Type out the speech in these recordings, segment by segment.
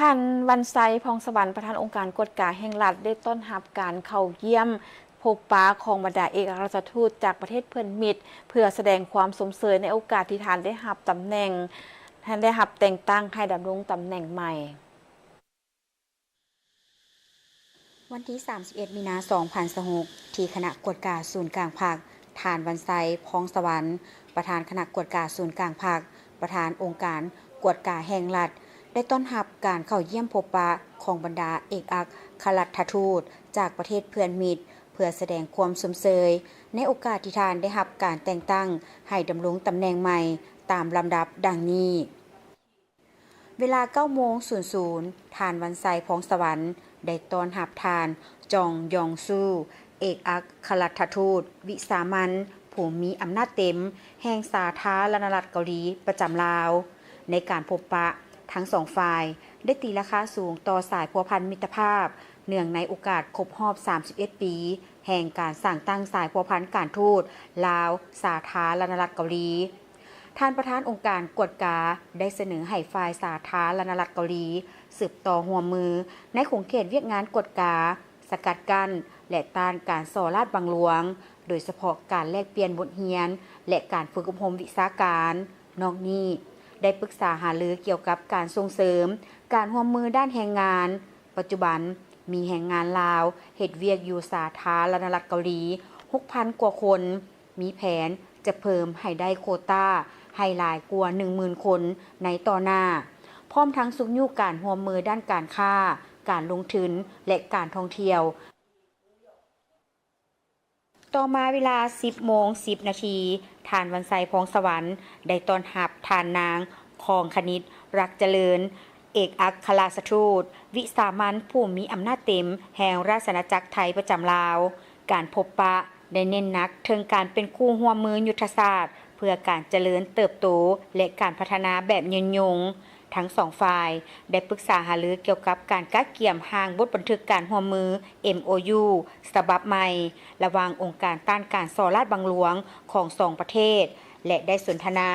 ທ່ານ ວັນໄຊ ພອງສະຫວັນ ປະທານອົງການກວດກາແຫ່ງລັດ ໄດ້ຕ້ອນຮັບການເຂົ້າຢ້ຽມພົບປະຂອງບັນດາເອກອັກຄະລັດຖະທູດຈາກປະເທດເພື່ອນມິດ ເພື່ອສະແດງຄວາມຊົມເຊີຍໃນໂອກາດທີ່ທ່ານໄດ້ຮັບຕຳແໜ່ງ, ທ່ານໄດ້ຮັບແຕ່ງຕັ້ງໃຫ້ດຳລົງຕຳແໜ່ງໃໝ່. ວັນທີສາມສິບເອັດ ມີນາ ສອງພັນຊາວຫົກ ທີ່ຄະນະກວດກາສູນກາງພັກ, ທ່ານ ວັນໄຊ ພອງສະຫວັນ ປະທານຄະນະກວດກາສູນກາງພັກ, ປະທານອົງການກວດກາແຫ່ງລັດ ໄດ້ຕ້ອນຮັບການເຂົ້າຢ້ຽມພົບປະຂອງບັນດາເອກອັກຄະລັດຖະທູດຈາກປະເທດເພື່ອນມິດ ເພື່ອສະແດງຄວາມຊົມເຊີຍໃນໂອກາດທີ່ທ່ານໄດ້ຮັບການແຕ່ງຕັ້ງໃຫ້ດຳລົງຕຳແໜ່ງໃໝ່ຕາມລຳດັບດັ່ງນີ້. ເວລາ ເກົ້າໂມງສູນສູນ ທ່ານ ວັນໄຊ ພອງສະຫວັນ ໄດ້ຕ້ອນຮັບທ່ານ ຈອງ ຢອງຊູ ເອກອັກຄະລັດຖະທູດວິສາມັນ ຜູ້ມີອຳນາດເຕັມແຫ່ງສາທາລະນະລັດເກົາຫຼີປະຈຳລາວ. ໃນການພົບປະ, ທັງສອງຝ່າຍໄດ້ຕີລາຄາສູງຕໍ່ສາຍພົວພັນມິດຕະພາບ ເນື່ອງໃນໂອກາດຄົບຮອບ ສາມສິບເອັດ ປີ ແຫ່ງການສ້າງຕັ້ງສາຍພົວພັນການທູດລາວ-ສາທາລະນະລັດເກົາຫຼີ. ທ່ານປະທານອົງການກວດກາໄດ້ສະເໜີໃຫ້ຝ່າຍສາທາລະນະລັດເກົາຫຼີສືບຕໍ່ຮ່ວມມືໃນຂົງເຂດວຽກງານກວດກາ, ສະກັດກັ້ນ ແລະ ຕ້ານການສໍ້ລາດບັງຫຼວງ, ໂດຍສະເພາະການແລກປ່ຽນບົດຮຽນ ແລະ ການຝຶກອົບຮົມວິຊາການ. ນອກນີ້, ໄດ້ປຶກສາຫາລືກ່ຽວກັບການສົ່ງເສີມການຮ່ວມມືດ້ານແຮງງານ. ປັດຈຸບັນ, ມີແຮງງານລາວເຮັດວຽກຢູ່ສາທາລະນະລັດເກົາຫຼີ ຫົກພັນກວ່າຄົນ. ມີແຜນຈະເພີ່ມໃຫ້ໄດ້ໂຄຕ້າໃຫ້ຫຼາຍກວ່າ ໜຶ່ງໝື່ນຄົນໃນຕໍ່ໜ້າ, ພ້ອມທັງຊຸກຍູ້ການຮ່ວມມືດ້ານການຄ້າ, ການລົງທຶນ ແລະ ການທ່ອງທ່ຽວ. ຕໍ່ມາເວລາ ສິບໂມງສິບນາທີ, ທ່ານ ວັນໄຊ ພອງສະຫວັນ ໄດ້ຕ້ອນຮັບທ່ານນາງ ຄອງຄະນິດ ລັກຈະເລີນ ເອກອັກຄະລັດຖະທູດວິສາມັນຜູ້ມີອຳນາດເຕັມແຫ່ງລາຊະອານາຈັກໄທປະຈຳລາວ. ການພົບປະໄດ້ເນັ້ນໜັກເຖິງການເປັນຄູ່ຮ່ວມມືຍຸດທະສາດເພື່ອການຈະເລີນເຕີບໂຕ ແລະ ການພັດທະນາແບບຍືນຍົງ. ທັງສອງຝ່າຍໄດ້ປຶກສາຫາລືກ່ຽວກັບການກະກຽມຮ່າງບົດບັນທຶກການຮ່ວມມື ເອັມໂອຢູ ສະບັບໃໝ່ ລະຫວ່າງອົງການຕ້ານການສໍ້ລາດບັງຫຼວງຂອງສອງປະເທດ ແລະ ໄດ້ສົນທະນາ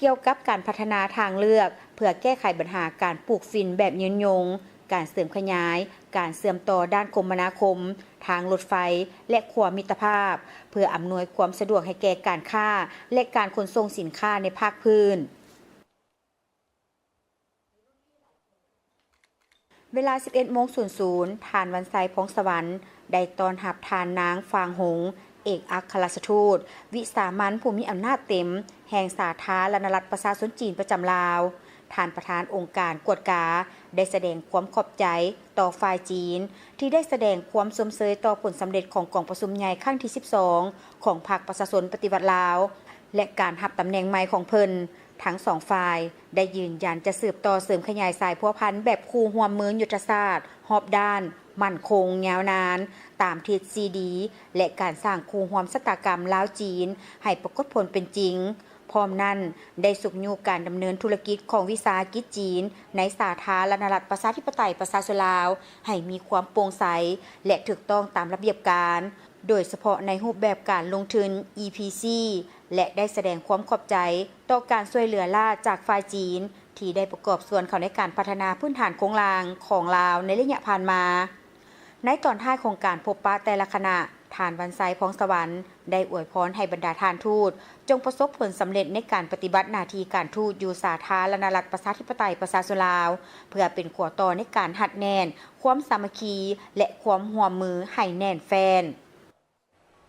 ກ່ຽວກັບການພັດທະນາທາງເລືອກເພື່ອແກ້ໄຂບັນຫາການປູກຝິ່ນແບບຍືນຍົງ, ການເສີມຂະຫຍາຍການເຊື່ອມຕໍ່ດ້ານຄົມມະນາຄົມ, ທາງລົດໄຟ ແລະ ຂົວມິດຕະພາບ ເພື່ອອຳນວຍຄວາມສະດວກໃຫ້ແກ່ການຄ້າ ແລະ ການຂົນສົ່ງສິນຄ້າໃນພາກພື້ນ. ເວລາ ສິບເອັດໂມງສູນສູນ ທ່ານ ວັນໄຊ ພອງສະຫວັນ ໄດ້ຕ້ອນຮັບທ່ານນາງ ຟາງຫົງ ເອກອັກຄະລັດຖະທູດວິສາມັນຜູ້ມີອຳນາດເຕັມແຫ່ງສາທາລະນະລັດປະຊາຊົນຈີນປະຈຳລາວ. ທ່ານປະທານອົງການກວດກາໄດ້ສະແດງຄວາມຂອບໃຈຕໍ່ຝ່າຍຈີນ ທີ່ໄດ້ສະແດງຄວາມຊົມເຊີຍຕໍ່ຜົນສຳເລັດຂອງກອງປະຊຸມໃຫຍ່ຄັ້ງທີ ສິບສອງ ຂອງພັກປະຊາຊົນປະຕິວັດລາວ ແລະ ການຮັບຕຳແໜ່ງໃໝ່ຂອງເພິ່ນ. ທັງສອງຝ່າຍໄດ້ຢືນຢັນຈະສືບຕໍ່ເສີມຂະຫຍາຍສາຍພົວພັນແບບຄູ່ຮ່ວມມືຍຸດທະສາດຮອບດ້ານ, ໝັ້ນຄົງ, ຍາວນານ ຕາມທິດຊີດີ ແລະ ການສ້າງຄູ່ຮ່ວມຊະຕາກຳລາວ-ຈີນໃຫ້ປາກົດຜົນເປັນຈິງ. ພ້ອມນັ້ນ, ໄດ້ຊຸກຍູ້ການດຳເນີນທຸລະກິດຂອງວິສາຫະກິດຈີນໃນສາທາລະນະລັດປະຊາທິປະໄຕປະຊາຊົນລາວໃຫ້ມີຄວາມໂປ່ງໃສ ແລະ ຖືກຕ້ອງຕາມລະບຽບການ, ໂດຍສະເພາະໃນຮູບແບບການລົງທຶນ ອີ ພີ ຊີ ແລະ ໄດ້ສະແດງຄວາມຂອບໃຈຕໍ່ການຊ່ວຍເຫຼືອລ້າຈາກຝ່າຍຈີນ ທີ່ໄດ້ປະກອບສ່ວນເຂົ້າໃນການພັດທະນາພື້ນຖານໂຄງລ່າງຂອງລາວໃນໄລຍະຜ່ານມາ. ໃນຕອນທ້າຍຂອງການພົບປະແຕ່ລະຄະນະ, ທ່ານ ວັນໄຊ ພອງສະຫວັນ ໄດ້ອວຍພອນໃຫ້ບັນດາທ່ານທູດ ຈົ່ງປະສົບຜົນສຳເລັດໃນການປະຕິບັດໜ້າທີ່ການທູດຢູ່ສາທາລະນະລັດປະຊາທິປະໄຕປະຊາຊົນລາວ ເພື່ອເປັນຂົວຕໍ່ໃນການຮັດແໜ້ນຄວາມສາມັກຄີ ແລະ ຄວາມຮ່ວມມືໃຫ້ແໜ້ນແຟ້ນ.